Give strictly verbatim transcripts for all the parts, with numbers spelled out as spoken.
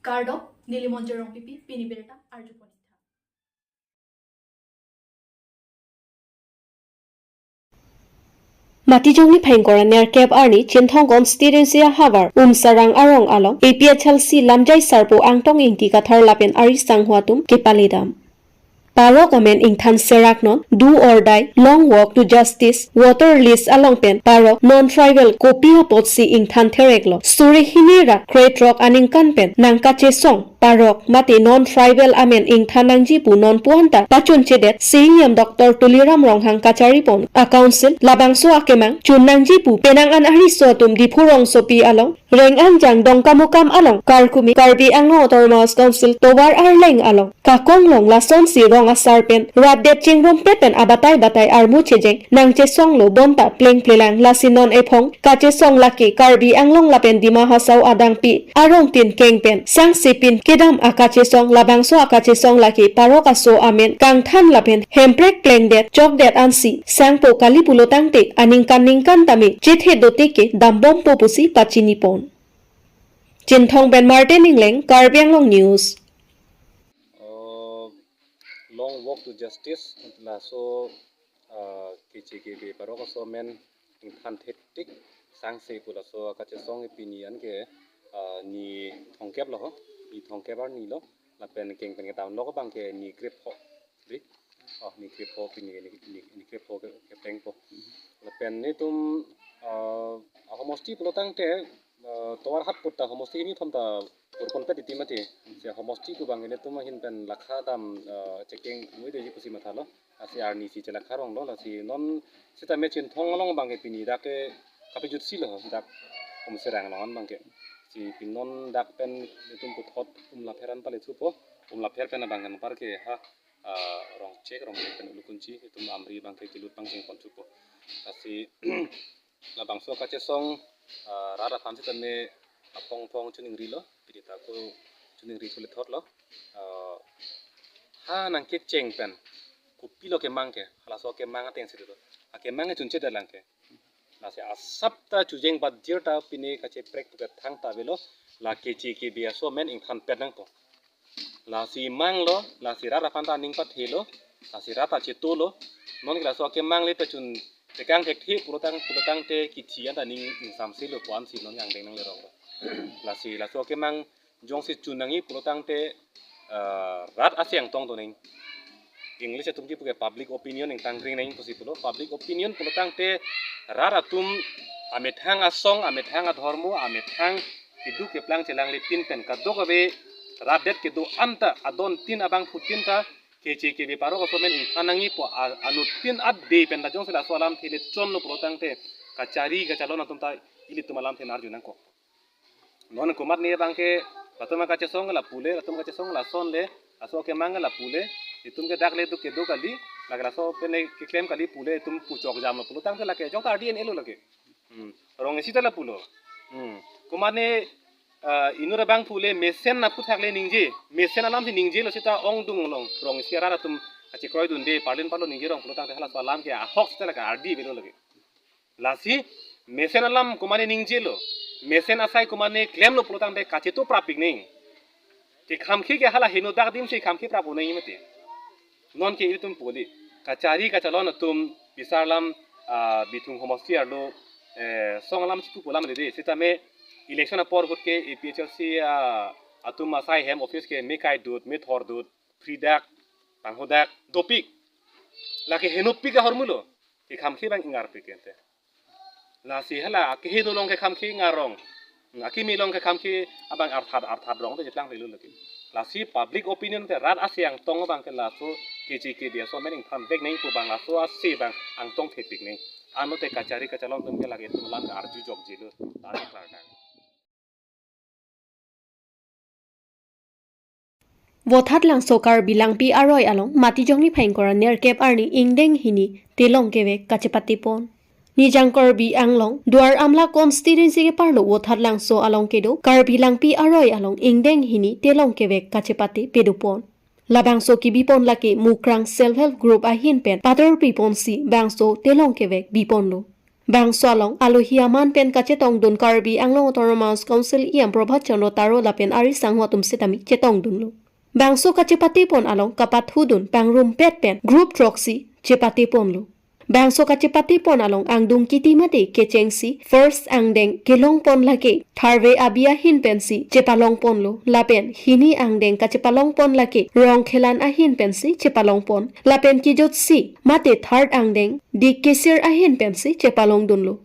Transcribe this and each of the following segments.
Kardom, neli Monjir Rongpipi, pini birta arjupon ingthan. Matijong niphai ingkoi ra nerkep arni Chinthong constituency ahavar Umsarang arong along A P H L C lamjai sarpo Angtong Ingti Kathar lapen ari sangho atum kepaledam. Parok amen ingthan serak non, do or die, long walk to justice, voter list along pen parok non-tribal kopi apotsi ingthan thereklo, suri hini ra krethrok aningkan pen nangkachesong parok mate non-tribal amen ingthan nangji pu non pu anta pachunchedet C E M Doctor Tuliram Ronghang kacharipon a-council labangso akemang chun nangji pu penang an ariso atum Diphu rongsopi along Reng-Anjang Dongkamukam along Karkumi Karbi Anglong Autonomous Council tovar arleng along kakonglong lasonsi rong asar pen rat det chingrum pet pen abatai batai armu chejeng nangchesonglo bonta plengplelang lasi non ephong kachesong lake Karbi Anglong lapen Dima Hasao adangpi arongtin keng pen sangsepin kedam akachesong labangso akachesong lake parok aso amen kangthan lapen hemprek plengdet chokdet ansi sangpo kali pulo tangte aningkan ningkan tame chethe dote ke dambompo pusi pachinipon. Chinthong pen Martin Ingleng, Karbi Anglong News. Uh, long walk to justice, laso, uh, K J K B parok aso amen ingthan thetik sangse pu laso akachesong pini anke, uh, ni thomkep lo ho, ni thomkep arni lo, lapen keng pen kedam lo abangke ni krepho. Di? Oh, ni krepho pini, ni, ni, ni krepho ke, kepengpo. Lapen netum, uh, ahomosti pulo tangte, uh, tovar hat putta homosti hini thom ta purkon pet iti mati. Si homosti pu abang netum ahin pen lakha dam, uh, chekeng mui deji pusi mathalo. Lasi arnisi chelakha ronglo, lasi non sitame Chinthong along abangke pini dak ke kapejutsi lo, dak Umsarang along abangke. Si pini non dak pen netum puthot Umlapher an pale thupo, Umlapher pen abang kan par ke ha, ah, Rongchek, Rongchek pen Ulukunchi, netum Amri abangke kelut pangcheng pon thupo. Lasi labangso kachesong, ah, rat aphan sitame apong pong chuningrilo, pidita ko chuningri thule thotlo. Ah, ha nangkecheng pen kopilo kemang ke, halaso kemang ateng si lo. Akemang ke chunche dalang ke. Lasi asap ta chujeng bajir ta pine kacheprek puket thang ta avelo, la K J K B aso amen ingthan pet nangpo. Lasi manglo, lasi rat aphan ta aning pathelo, lasi rat ta chetolo. Non ke laso akemang le pachun tekang thekthe pulo tang, pulo tangte kithi anta ning ingsamselo pu ansi non angdeng nangleronglo. Lasi laso akemang jongsi chun nangji pulo tangte, eh, rat asi angtong doning. English atum kipu ke public opinion ingtang ring nangji pusi pulo. Public opinion pulo tangte rat atum amethang asong, amethang adhormo, amethang keduk keplang chelangle pin pen kadokave rat det kedo-an ta adon tin abangphutin ta K J K B parok aso amen ingthan nangji pu a-, anuttin ade pen ta jongsi laso alamthe le chonlo pulo tangte kachari kachalon atum ta ilitum alamthe arju nangkok. Non komatne abangke latum kachesong la pule, latum kachesong lason le, aso akemang la pule, itum ke dak le duk kedo kali, lake laso pen keklem kali pule, itum puchok jamlo pulo tangte lake jok ta R D N A lo lake. Hmm. Rong isi ta la pulo. Hmm. Komatne, ah, inut abangphu le mesen aphuthak le ningje, mesen alamsi ningjelo seta ongdung long, rong isi arat atum kachekroi dunde, parlin parlo ningje rong pulo tangte halaso alam ke ahok seta lake R D A avelo lake. Lasi mesen alam komatne ningjelo, mesen asai komatne klemlo pulo tangte kacheto prapik neng. Ke khamkhe ke hala heno dak dimsi khamkhe prap uneng mati. Non ke itum poli. Kachari kachalon atum bisar alam, ah, Bithung homosti arlo, eh, song alam chipu pu alam dede. Sitame election apor ahut ke A P H L C, ah, atum asai hem office ke me kaidut, me thordut, free dak, panghodak, dopik. Lake henopik ahormulo. Ke khamkhe abang ingarpik ente. Lasi hala akeheno along ke khamkhe ngarong. Akimi along ke khamkhe abang arthat arthat rong te jetlang pelu lagi. Lasi public opinion te rat asi angtong abangke laso K J K B aso amen ingthan vek neng pu abang laso asi abang angtong thepik neng. Ano te kachari kachalon atum ke lake itum alam ke arju jokjelo. Tari klardak. Vothatlangso Karbi Langpi aroi along Matijong niphai ingkoi ra nerkep arni ingdeng hini telong kevek kachepatepon. Nijang Karbi Anglong Duar Amla constituency keparlo Vothatlangso along kedo Karbi Langpi aroi along ingdeng hini telong kevek kachepate pedopon. Labangso kebipon lake Mukrang Self Help Group ahin pen paterpiponsi bangso telong kevek biponlo. Bangso along alohi aman pen kachetongdun Karbi Anglong Autonomous Council E M Prabhat Chandra Taro lapen ari sangho atum setame chetongdunlo. Bangso kachepatepon along kapathudun pangrumpet pen group throksi chepateponlo. Bangso kachepatepon along angdung kiti mate kechengsi first angdeng kelongpon lake tharve abi ahin pensi chepalongponlo lapen hini angdeng kachepalongpon lake Rongkhelan ahin pensi chepalongpon lapen kejutsi mate third angdeng Dikesir ahin pensi chepalongdunlo.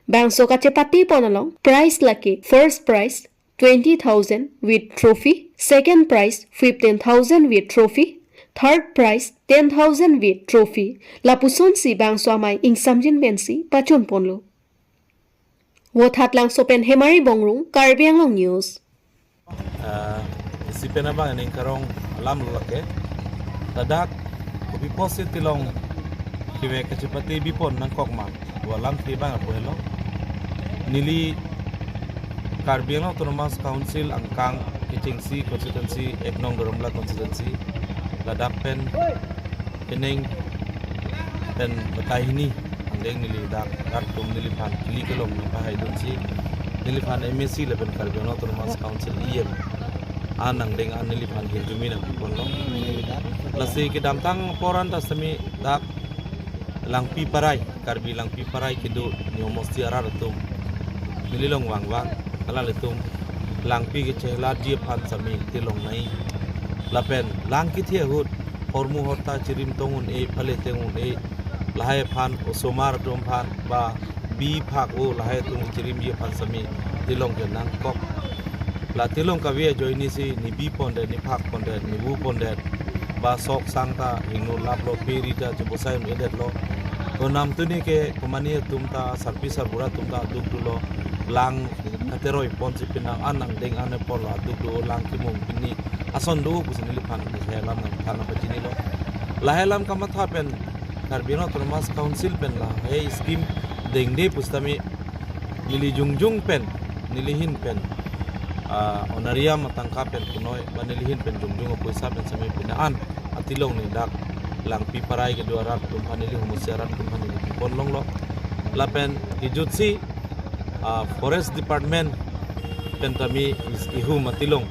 Bangso kachepatepon along prize lake first prize twenty thousand with trophy, second prize fifteen thousand with trophy, third prize ten thousand with trophy. Lapusonsi bangso amei ingsamjin pensi pachunponlo. Vothatlangso pen Hemari Bongrung, Karbi Anglong News. Ah, isi pen abang ining karong alam lake. Ladak kopi pusi tilong kevek kachepate bipon nangkok ma. Wa alam ke bang apo helo. Neli Karbi Anglong Autonomous Council angkang kechengsi constituency ek nong Doramla constituency. Ladak pen penang pen batai hini angdeng neli dak rat atum neliphan kili kelong nangpahaidunsi neliphan M A C lapen Karbi Anglong Autonomous Council E M an angdeng an neliphan hirjume nangpiponlo. Lasi kedamtang apor an ta sitame dak Langpi Parai, Karbi Langpi Parai kedo ni homosti arat atum neli along vangvang, alanglitum langpi kechehla ji aphan sitame tilong nai. Lapen lang kethe ahut hormu horta chirim tong un-e, pale teng un-e, lahai aphan osomar atum aphan ba bi phak o lahai atum chirim ji aphan sitame tilong kenangkok. La tilong kave ajoinesi ne bipondet, ne phakpondet, ne vupondet. Ba sok sang ta hingno laplo, pe ri ta chebosai un-edetlo. Konam tuni ke komani atum ta, sarpi sarbura atum ta aduk dulo. Lang kateroi ponsi penang an angdeng an apor lo aduk do, lang kimung pini ason do pusi neliphan kachehlam nangthan pachinilo. Lahai alam kamatha pen Karbi Anglong Autonomous Council pen lahai scheme dengde pusitame neli jongjong pen, neli ahin pen, ah, honorarium atangka pen punoi, ba neli ahin pen jongjong apoisa pen sitame pini an atilong ne dak Langpi Parai kedo arat atum aphan, neli homosti arat atum aphan neli pipon longlo. Lapen kejutsi, ah, Forest Department pen tame is-, ihum atilong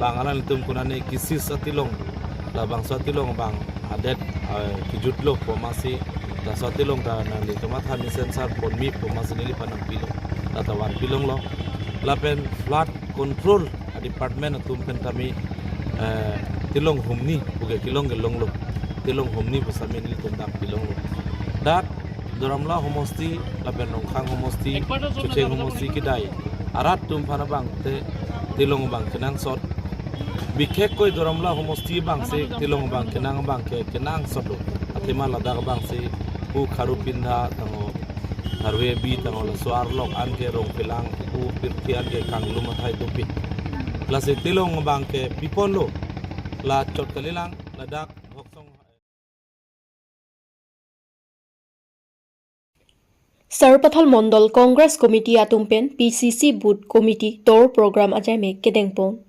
bang alanglitum konane kisis atilong, labangso atilong bang adet, eh, kejutlo pu amatsi, laso atilong ta nanglitum athan ni sensor ponmi pu amatsi neliphan nangpilo, lata vanpilonglo. Lapen flood control a department atum pen tame, eh, tilong humni puke kelong kelonglo, tilong humni pu sitame nelitum dak pilonglo. Dak Doramla homosti lapen Rongkhang homosti, Chucheng homosti kedai arat atum aphan abang te tilong abang kenangsot. Bikhekkoi Doramla homosti abangsi tilong abang kenang abang ke kenangsotlo. Athema ladak abangsi pu Kharupinda tangho, Tharve abi tangho, laso arlok anke Rongphelang pu pirthe anke kanglum athai dopik. Lasi tilong abang ke piponlo. La chot kalilang ladak Bhoksong. Sarupathar Mondol Congress Committee atum pen P C C Booth Committee tour program ajaimek kedengpon.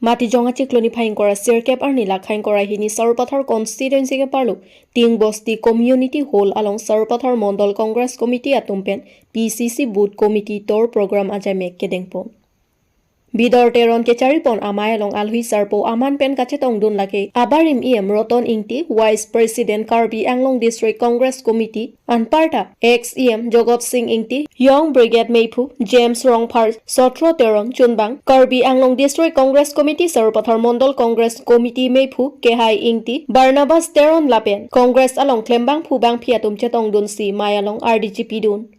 Matijong achiklo niphai ingkoi ra sirkep arni lak ingkoi ra hini Sarupathar constituency keparlo Tingbosti Community Hall along Sarupathar Mondol Congress Committee atum pen P C C Booth Committee tour program ajaimek kedengpon. Bidor Teron kecharipon amei along alohi sarpo aman pen kachetongdun lake abarim E M Roton Ingti, Vice President Karbi Anglong District Congress Committee, anparta ex E M Jogot Sing Ingti, Young Brigade meiphu James Rongphar, Sotro Teron chunbang, Karbi Anglong District Congress Committee, Sarupathar Mondol Congress Committee meiphu Kehai Ingti, Barnabas Teron lapen Congress along klembangphu bangphi atum chetongdunsi mei along ardi chipidun.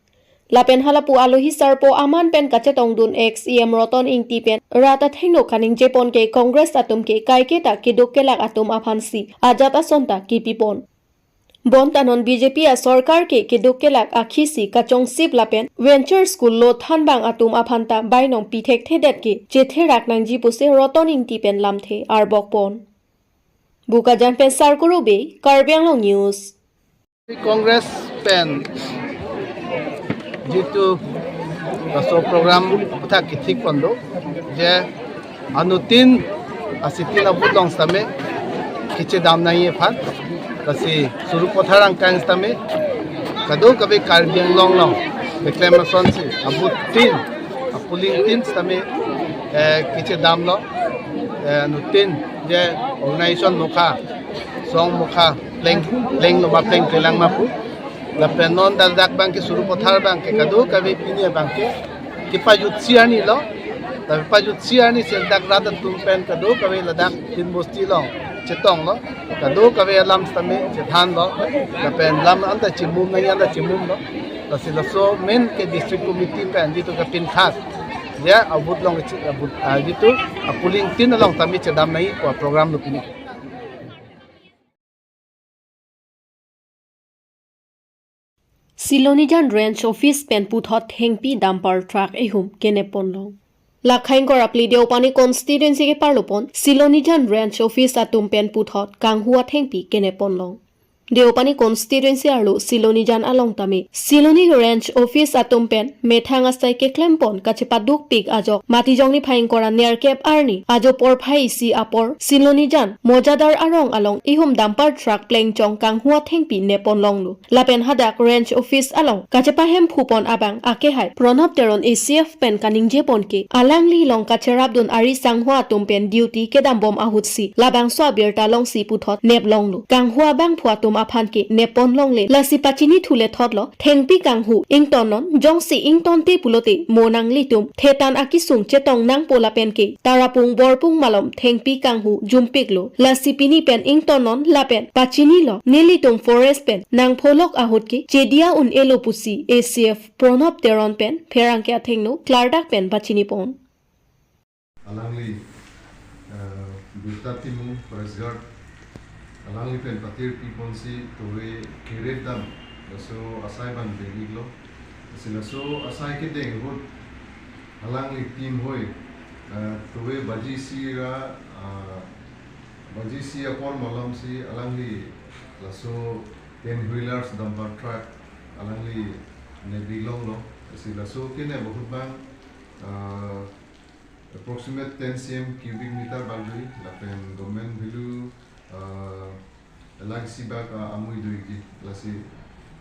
Lapen halapu alohi sarpo aman pen kachetongdun ex E M Roton Ingti pen rat athengno kaningjepon ke Congress atum ke kaiketa keduk kelak atum aphansi ajat ason ta kipipon. Bonta non B J P asorkar ke keduk kelak akhisi kachongsip lapen venture school lo thanbang atum aphanta bainong pithekthedet ke chetherak nangji pusi Roton Ingti pen lamthe arbokpon. Bokajan pen Sarkuru Bey, Karbi Anglong News. Congress pen jitu laso program aputhak kethikpon do je anuttin asitin abut along sitame kechedam nangji aphan, lasi Sarupathar angkang sitame Kadokave Karbi Anglong along keklem asonsi abooth tin, a-polling tin sitame, eh, kachedamlo, eh, anuttin je organization mokha, song mokha, pleng, plenglo ma plengplelang ma pu. Lapen non dak dak abangke Sarupathar abangke kadokave pini abangke kepajutsi arnilo. Lapen pajutsi arni si dak rat atum pen kadokave ladak tin bosti along chetonglo. Kadokave alam sitame chethanlo. Lapen lam anta chimum nangji anta chimumlo. Lasi laso main ke district committee pen jitu ke pinkhas, ya, abooth along che-, abooth, ah, jitu a-polling tin along tame chedam nangji pu program lo pini. Silonijan Range Office pen puthot thengpi dumper truck ihum kenep ponlong. Lakhaing korapli Deopani constituency keparlopon Silonijan Range Office atum pen puthot kanghu athengpi kenep ponlong. Deopani constituency arlo Silonijan along tame Siloni Range Office atum pen methang asai keklem pon kachepadukpik ajok Matijong niphai ingkoi ra nerkep arni ajo porphai isi apor Silonijan Mojadar arong along ihum dumper truck plengchong kanghu athengpi nep ponlonglo. Lapen hadak Range Office along kachepahemphu pon abang akehai Pranab Teron A C F pen kaningje pon ke alangli along kacherapdun ari sanghua atum pen duty kedambom ahutsi labangso abirta alongsi puthot neplonglo. Kanghu abangphu atum aphan ke nep ponlongle, lasi pachinithu lethotlo, thengpi kanghu ingtonnon, jongsi ingtonte pulote mo nanglitum thetan akisung chetong nangpo lapen ke Tarapung Borpung malom thengpi kanghu jumpiklo. Lasi pini pen ingtonnon lapen pachinilo, nelitum forest pen nangpholok ahut ke chedia un-elo pusi A C F Pranab Teron pen pherangke athengno klardak pen pachini pon. Alangli, eh, Birta Timung, Forest Guard, alangli pen patirpi ponsi tove keret dam laso asai abang dengiklo. Lasi laso asai kedeng ahut alangli team hoi, eh, tove baji isi ra, ah, baji isi apor malomsi alangli laso ten wheelers dumper truck alangli neplonglo. Lasi laso kenep ahut abang, ah, approximate ten C M cubic meter bak dui, lapen government value, ah, lakh isi bak, ah, amui doji. Lasi,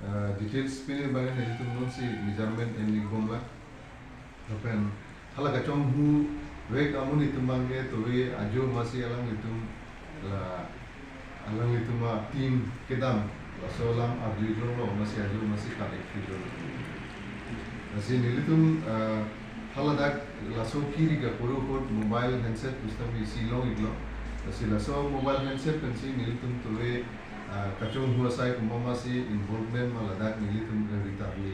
ah, details pine abang nelitum nonsi measurement en-ik bomlang. Lapen hala kachonghu vek amonit atum abangke tove ajo masi alanglitum la alanglitum a-team kedam laso alam arju-iklo, masi ajo masi collect-iklo. Lasi nelitum, ah, haladak laso kiri kapuru ahut mobile handset pusitame isi long-iklo. Lasi laso mobile handset pensi nelitum tove, ah, kachonghu asai komat masi involvement ma ladak nelitum ri tarli.